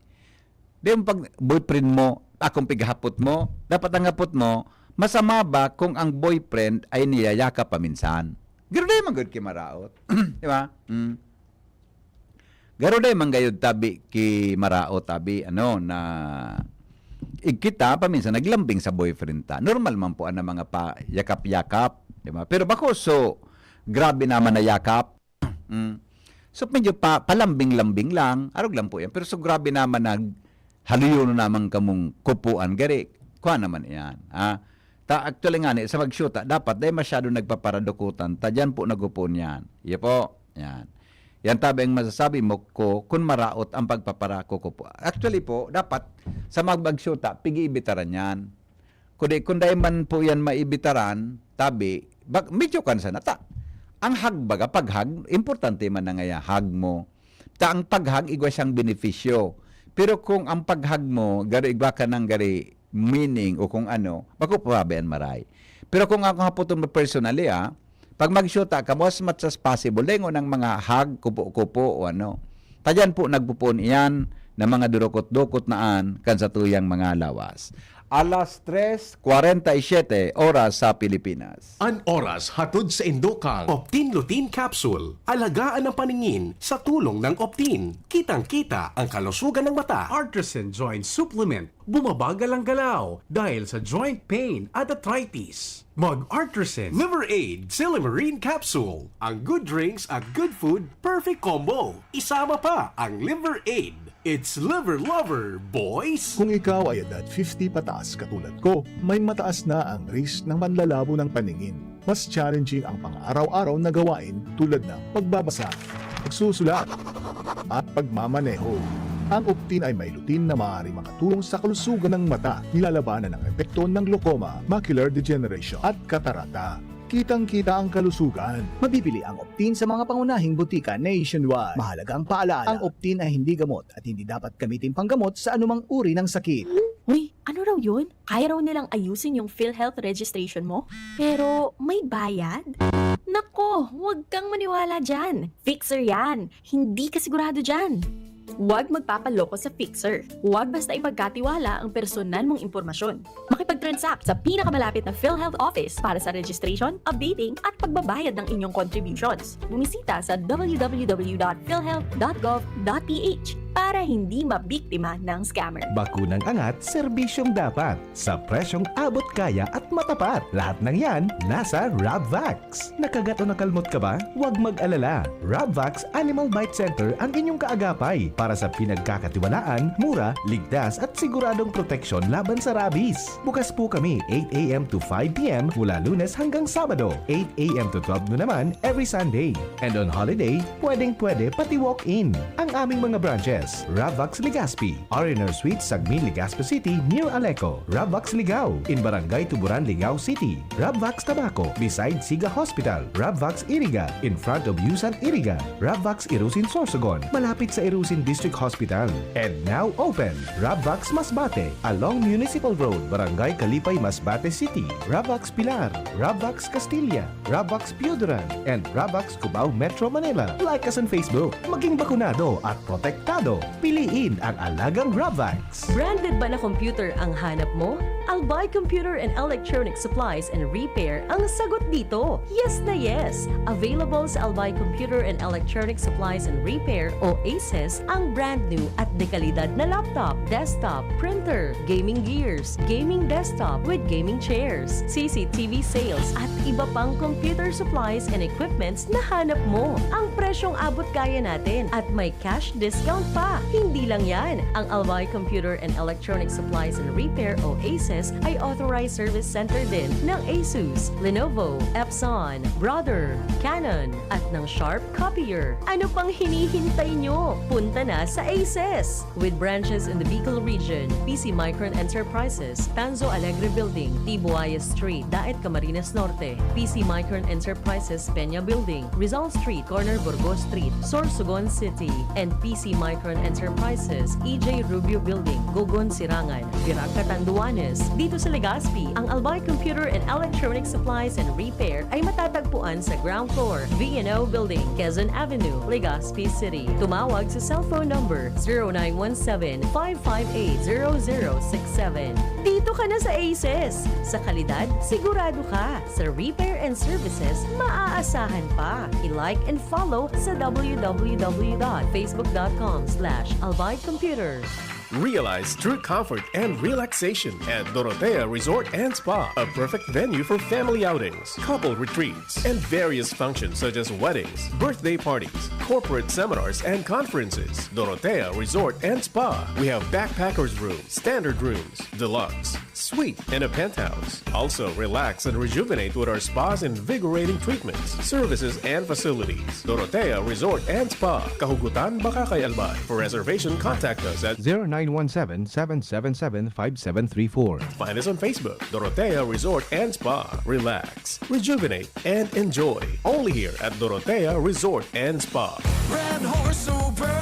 Di mo pag boyfriend mo, akong pighapot mo, dapat ang hapot mo, masama ba kung ang boyfriend ay niyayakap paminsan? Garo na man gud ki maraot. Di ba? Mm. Garo na man gayud tabi ki maraot, tabi, ano, na ig kita, paminsan naglambing sa boyfriend ta. Normal man po ang mga pa yakap-yakap, di ba? Pero bako so, grabe naman na yakap. Mm. So, medyo pa, palambing-lambing lang, arog lang po yan. Pero so, grabe naman nag, haluyon naman kamong kupuan, gari, kwa naman yan. Ah, ta, actually nga, ni, sa magsyuta, dapat dahil masyado nagpaparadukutan, ta dyan po nagupuan yan. Iya po, yan. Yan tabi ang masasabi mo ko kung maraot ang pagpaparako ko po. Actually po, dapat sa magmagsyuta, pigi-ibitaran yan. Kundi kung dai man po yan maibitaran, tabi, bak-, medyo kan sana ta. Ang hag baga, paghag, importante man na ngaya hag mo. Ta ang paghag, igwa siyang benepisyo. Pero kung ang paghag mo, garo igwa ka ng gari meaning o kung ano, bako pababayaan maray. Pero kung ako hapoton mo personally, ah, pag magsyuta ka mo, as much as possible, dengon ang mga hag, kupo-kupo o ano. Tayan po nagpupuon iyan na mga durukot-dukot na an kan satuyang mga lawas. Alas tres kwarenta y siete oras sa Pilipinas. An oras hatod sa indokang Optin Lutein Capsule. Alagaan ang paningin sa tulong ng Optin. Kitang-kita ang kalusugan ng mata. Artisan Joint Supplement. Bumabagal ang galaw dahil sa joint pain at arthritis. Mag Artisan Liver Aid Silimarin Capsule. Ang good drinks at good food, perfect combo. Isama pa ang Liver Aid. It's Liver Lover, boys! Kung ikaw ay edad fifty pataas katulad ko, may mataas na ang risk ng manlalabo ng paningin. Mas challenging ang pang-araw-araw na gawain tulad ng pagbabasa, pagsusulat, at pagmamaneho. Ang Optin ay may lutein na maaaring makatulong sa kalusugan ng mata, nilalabanan ang epekto ng glaucoma, macular degeneration, at katarata. Kitang-kita ang kalusugan. Mabibili ang Optin sa mga pangunahing butika nationwide. Mahalagang paalala, ang Optin ay hindi gamot at hindi dapat gamitin panggamot sa anumang uri ng sakit. Uy, ano raw yun? Kaya raw nilang ayusin yung PhilHealth registration mo? Pero may bayad? Nako, huwag kang maniwala dyan. Fixer yan. Hindi ka sigurado dyan. Huwag magpapaloko sa Fixer. Huwag basta ipagkatiwala ang personal mong impormasyon. Makipag-transact sa pinakamalapit na PhilHealth office para sa registration, updating, at pagbabayad ng inyong contributions. Bumisita sa w w w dot philhealth dot gov dot p h para hindi mabiktima ng scammer. Bakunang angat, serbisyong dapat. Sa presyong abot kaya at matapat. Lahat ng yan, nasa Rabvax. Nakagat o nakalmot ka ba? Huwag mag-alala. Rabvax Animal Bite Center ang inyong kaagapay para sa pinagkakatiwalaan, mura, ligtas at siguradong proteksyon laban sa rabies. Bukas po kami eight a m to five p m mula Lunes hanggang Sabado, eight a m to twelve noon naman every Sunday. And on holiday, pwedeng-pwede pati walk-in. Ang aming mga branches, Rabvax Legazpi, R and R Suite, Sagmin, Legazpi City, near Aleco, Rabvax Ligao, in Barangay Tuburan, Ligao City, Rabvax Tabaco, beside Siga Hospital, Rabvax Iriga, in front of Yusan Iriga, Rabvax Irusin Sorsogon, malapit sa Irusin District Hospital, and now open, Rabvax Masbate, along Municipal Road, Barangay Kalipay, Masbate City, Rabvax Pilar, Rabvax Castilla, Rabvax Pioduran, and Rabvax Cubao, Metro Manila. Like us on Facebook. Maging bakunado at protektado. Piliin ang alagang Rabvax. Branded ba na computer ang hanap mo? Albay Computer and Electronic Supplies and Repair ang sagot dito. Yes na yes! Available sa Albay Computer and Electronic Supplies and Repair o ACES ang brand new at dekalidad na laptop, desktop, printer, gaming gears, gaming desktop with gaming chairs, C C T V sales, at iba pang computer supplies and equipments na hanap mo. Ang presyong abot kaya natin at may cash discount pa. Hindi lang yan, ang Albay Computer and Electronic Supplies and Repair o ACES ay authorized service center din ng Asus, Lenovo, Epson, Brother, Canon, at ng Sharp Copier. Ano pang hinihintay nyo? Punta na sa Aces! With branches in the Bicol region, P C Micron Enterprises, Tanzo Alegre Building, Tibuaya Street, Daet, Camarines Norte, P C Micron Enterprises, Peña Building, Rizal Street, corner Burgos Street, Sorsogon City, and P C Micron Enterprises, E J Rubio Building, Gogon, Sirangan, Virac, Catanduanes. Dito sa Legazpi, ang Albay Computer and Electronic Supplies and Repair ay matatagpuan sa ground floor, V and O Building, Quezon Avenue, Legazpi City. Tumawag sa cellphone number zero nine one seven, five five eight, zero zero six seven. Dito ka na sa Aces! Sa kalidad, sigurado ka. Sa repair and services, maaasahan pa. I-like and follow sa w w w dot facebook dot com slash albay computer. Realize true comfort and relaxation at Dorotea Resort and Spa, a perfect venue for family outings, couple retreats, and various functions such as weddings, birthday parties, corporate seminars, and conferences. Dorotea Resort and Spa. We have backpackers room, standard rooms, deluxe, suite, and a penthouse. Also, relax and rejuvenate with our spa's invigorating treatments, services, and facilities. Dorotea Resort and Spa, Kahugutan, Bacacay, Albay. For reservation, contact us at zero nine one seven, seven seven seven, five seven three four. Find us on Facebook, Dorotea Resort and Spa. Relax, rejuvenate, and enjoy. Only here at Dorotea Resort and Spa. Red Horse Super!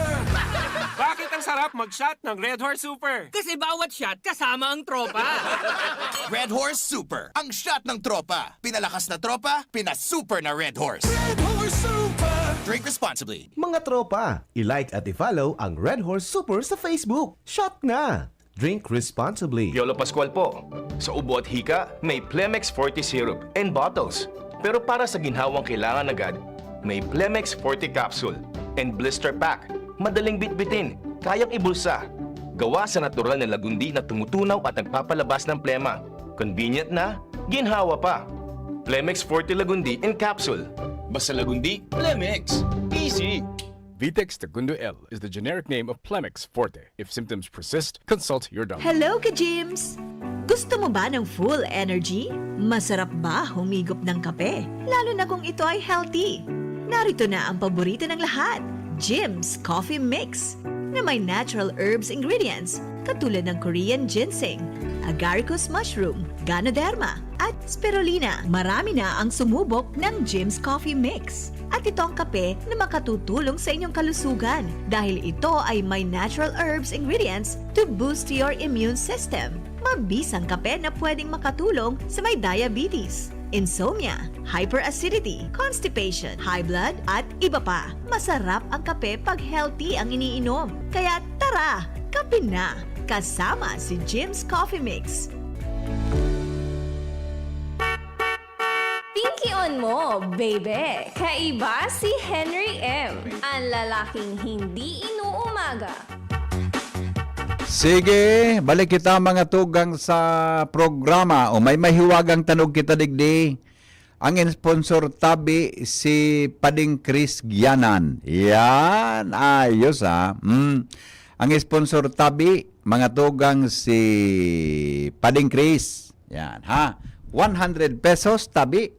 Bakit ang sarap mag-shot ng Red Horse Super? Kasi bawat shot kasama ang tropa. Red Horse Super, ang shot ng tropa. Pinalakas na tropa, pinasuper na Red Horse. Red Horse Super! Drink responsibly. Mga tropa, i-like at i-follow ang Red Horse Super sa Facebook. Shot na! Drink responsibly. Piolo Pascual po. Sa ubo at hika, may Plemex Forte Syrup and bottles. Pero para sa ginhawang kailangan agad, may Plemex Forte Capsule and Blister Pack. Madaling bitbitin, kayang ibulsa. Gawa sa natural na lagundi na tumutunaw at nagpapalabas ng plema. Convenient na, ginhawa pa. Plemex Forte Lagundi in Capsule. Basta Lagundi, Plemex. Easy! Vitex Segundo L is the generic name of Plemex Forte. If symptoms persist, consult your doctor. Hello, ka-gyms! Gusto mo ba ng full energy? Masarap ba humigop ng kape? Lalo na kung ito ay healthy. Narito na ang paborito ng lahat, Jim's Coffee Mix, na may natural herbs ingredients katulad ng Korean ginseng, agaricus mushroom, ganoderma, at spirulina. Marami na ang sumubok ng Jim's Coffee Mix. At ito ang kape na makatutulong sa inyong kalusugan dahil ito ay may natural herbs ingredients to boost your immune system. Mabisang kape na pwedeng makatulong sa may diabetes, insomnia, hyperacidity, constipation, high blood, at iba pa. Masarap ang kape pag healthy ang iniinom. Kaya tara, kape na! Kasama si Jim's Coffee Mix. Pinky on mo, baby! Kaiba si Henry M, ang lalaking hindi inuumaga. Sige, balik kita, mga tugang, sa programa. O, may mahiwagang tanog kita digdi. Ang sponsor tabi si Pading Chris Gianan. Yan, ayos, ah. Mm. Ang sponsor tabi, mga tugang, si Pading Chris. Yan, ha? One hundred pesos tabi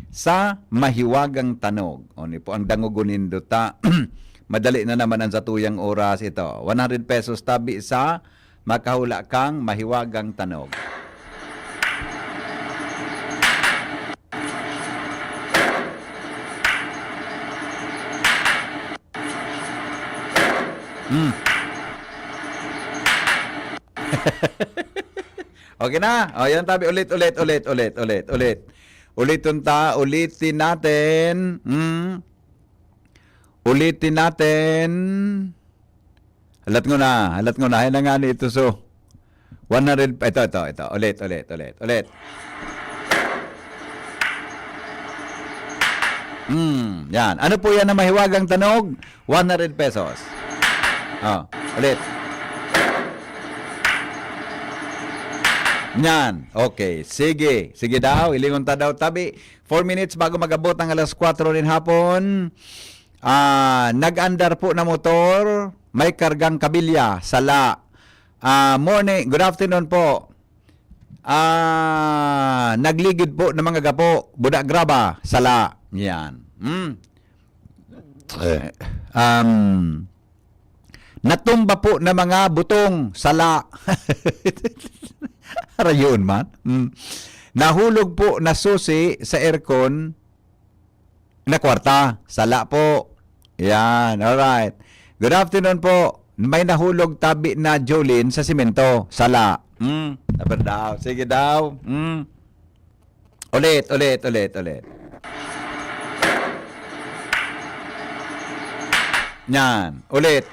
sa mahiwagang tanog. O, ni po ang dangogon nindo ta. Madali na naman ang satuyang oras ito. One hundred pesos tabi sa makahula kang mahiwagang tanog. Hmm. Okay na. O, yan tabi. Ulit, ulit, ulit, ulit, ulit, ulit. Ulitin ta, ulitin natin. Hmm. Ulitin natin. Halat ko na, halat ko na. Ayan na nga ni ito, so. One hundred, ito, ito, ito. Ulit, ulit, ulit, ulit. Hmm, yan. Ano po yan na mahiwagang tanog? One hundred pesos. Oh, ulit. Yan. Okay. Sige. Sige daw. Ilingon ta daw tabi. Four minutes bago mag-abot ang alas kwatro nin hapon. Ah, nag-andar po na motor, may kargang kabilya, sala. Ah, morning, good afternoon po. Ah, nagligid po ng mga gapo, buda graba, sala. Yan. Hmm. Eh, um, natumba po ng mga butong, sala. Rayon man. Hmm. Nahulog po na susi sa aircon, na kwarta. Sala po. Yan, alright. Good afternoon po. May nahulog tabi na Jolene sa simento. Sala. Hmm, dapat daw. Sige daw. Hmm. Ulit, ulit, ulit, ulit. Yan. Ulit.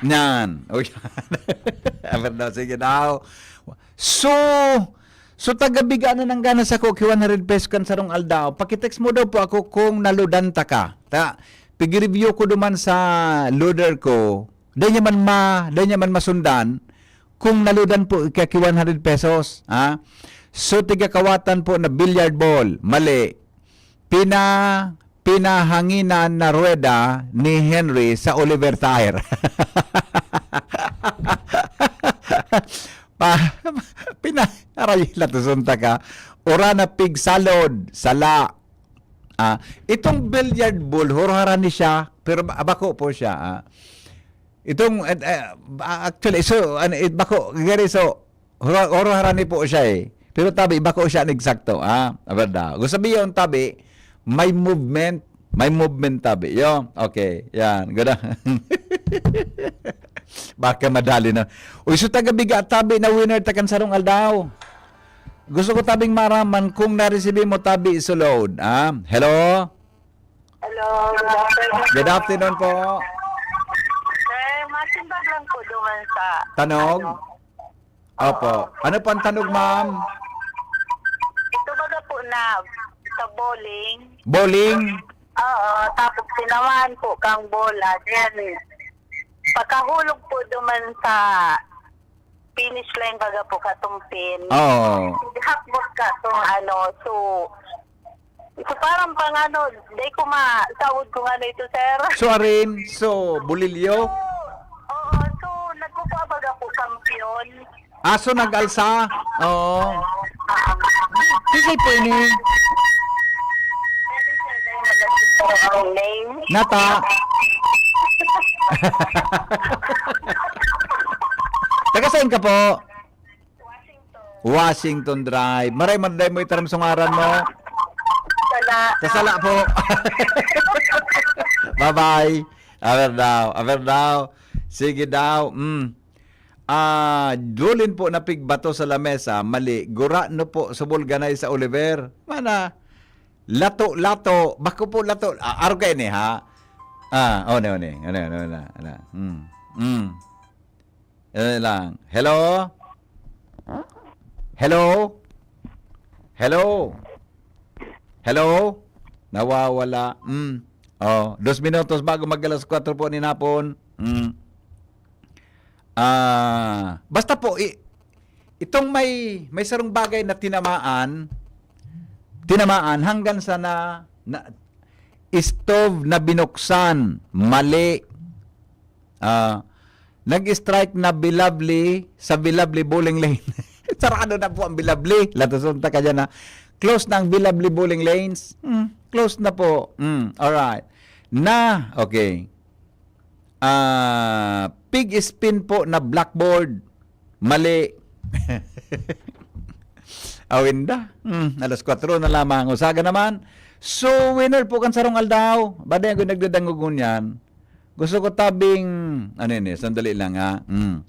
Yan. O yan. Dapat daw. Sige daw. So, so taga Biga na nanggana sa ko, ki one hundred pesos kan sarong aldaw. Pakitext mo daw po ako kung naludan ta ka. Ta, pig-review ko duman sa loader ko. Dai niya man ma, dai niya man masundan kung naludan po ki one hundred pesos, ha? So, tiga kawatan po na billiard ball, mali. Pina, pinahanginan na ruweda ni Henry sa Oliver Tire. Pa, pina, aray, latuson ta ka. Ora na pig salod, sala. Ah, itong billiard ball, hurharan ni siya, pero ba-, bako po siya, ah. Itong, eh, eh, actually, so, ano, it, bako, gari, so, hura-, hurharan ni po siya eh. Pero tabi, bako siya ang eksakto, ah. Abada. Gusto sabihin, tabi, may movement, may movement tabi. Yo, okay, yan. Good. Baka madali na. Uy, so taga Biga, tabi na winner ta kan sarong aldaw. Gusto ko tabing maraman kung naresibi mo tabi sulod. Ah, hello? Hello, good afternoon. Good afternoon po. Sir, masimbag lang po duman sa Tanog? Ano? Opo. Oo. Ano po ang tanog, ma'am? Ito baga po na sa bowling. Bowling? Oo, tapos tinamaan po kang bola. Then, pagkahulog po duman sa finish line baga po katong pin. Oo. Hakbot ka tong ano, so, so parang pang ano, dai ko ma-, saod kung ano ito, sir. So, arin, so, bulilyo? So, oo, so, nagkukuha baga po kampiyon. Ah, so nag-alsa? Oo. Ah, ah. Sige po ini. Pwede, sir, dai mag-assist po ang name. Nata. Taga saan ka po? Washington Drive. Maray, maray mo itaram sa ngaran mo. Sala. Sa sala po. Bye-bye. Aber daw, aber daw. Sige daw. Mm. Ah, Jolene po napigbato sa lamesa. Mali. Gura no po, subol ganay sa Oliver. Mana, lato-lato. Bako po lato. Ah, arog kayo ni, ha? Ah, oh, ne, oh, ne. Ano, ano, ano, ano. Mm. Mm. Ano lang. Hello? Hello? Hello? Hello? Nawawala. Mm. Oh, dos minutos bago mag alas kwatro po nin hapon. Mm. Ah, basta po, i-, itong may, may sarong bagay na tinamaan, tinamaan hanggang sa na, na, stove na binuksan, mali. Ah, nag-strike na Bilabli sa Bilabli bowling lane. Sarado na po ang Bilabli. Latuson ta ka dyan, ha. Close na ang Bilabli bowling lanes. Hmm, close na po. Hmm, alright. Na, okay. Ah, pig spin po na blackboard. Mali. Awinda. Hmm, alas kwatro na lamang. Usaga naman. So, winner po kan sarong aldaw. Baday ako nagdadangog ngunyan. Gusto ko tabing, ano yun eh, sandali lang ha. Hmm.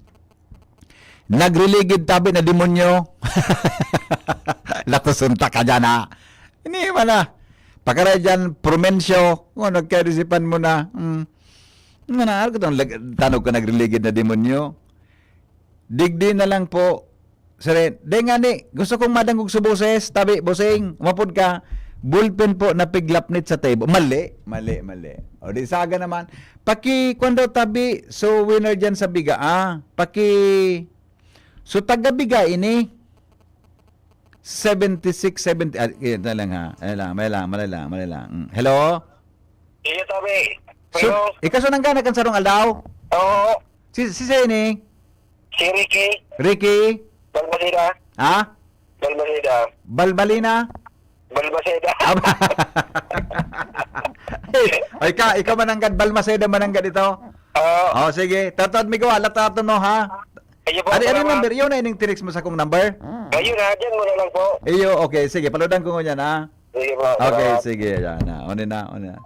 Nagriligid tabi na demonyo. Latuson ta ka dyan, ha? Ini man na. Pakaray dyan, Promencio. Kung ano, kaisipan mo na. Hmm. Nga na, ano ko itong lag-, tanog ka nagriligid na demonyo? Digdi na lang po. Sir, di nga ni, gusto kong madangog sa boses. Tabi, boseng, umapod ka. Ballpen po na piglapnit sa table. Mali, mali, mali. O di saga naman. Paki, kwan daw tabi, so winner dyan sa biga. Ah, paki, so taga biga ini. Seventy-six, seventy, ah, yun na lang ha. Ayan lang, may lang, malay lang, malay lang. Mm. Hello? Iyo, tabi. So, Hello? Ikaw so nanggana kan sarong aldaw? Oo. Si, si Seni? Si Ricky Ricky? Balmaceda. Ha? Balmaceda. Balbalina? Balmaceda. Ab- Ay ka, ikaw mananggad, Balmaceda mananggad ito. Oo. Oh, sige. Tatad mi gawa, latato no ha. Ayun po, Ano, ano salamat. Number? Yun na ining text mo sa kong number? Ayun ha, dyan mo na lang po. Iyo, okay. Sige, paludan ko ngunyan ha. Sige po, Okay, salamat. Sige. Yan na. Oni na, oni na.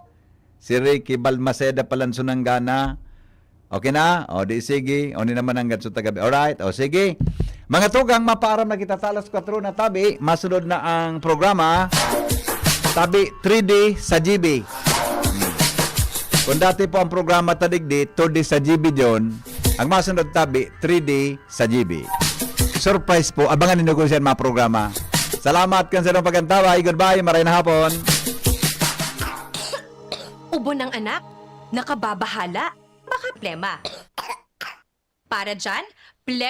Si Ricky Balmaceda Palansunanggana. Okay na? O, di sige. Oni naman ang gatso tagabi. Alright. O, sige. Mga tugang, mapaaram na kita talas kwatro na tabi. Masunod na ang programa. Tabi three D sa G B. Kung dati po ang programa tadigdi, two D sa G B John, ang masunod tabi, three D sa G B. Surprise po. Abangan ninyo kung saan mga programa. Salamat kan sa inyong pagkantaway. Goodbye. Maray na hapon. Ubo ng anak, nakababahala, baka plema. Para dyan, plema.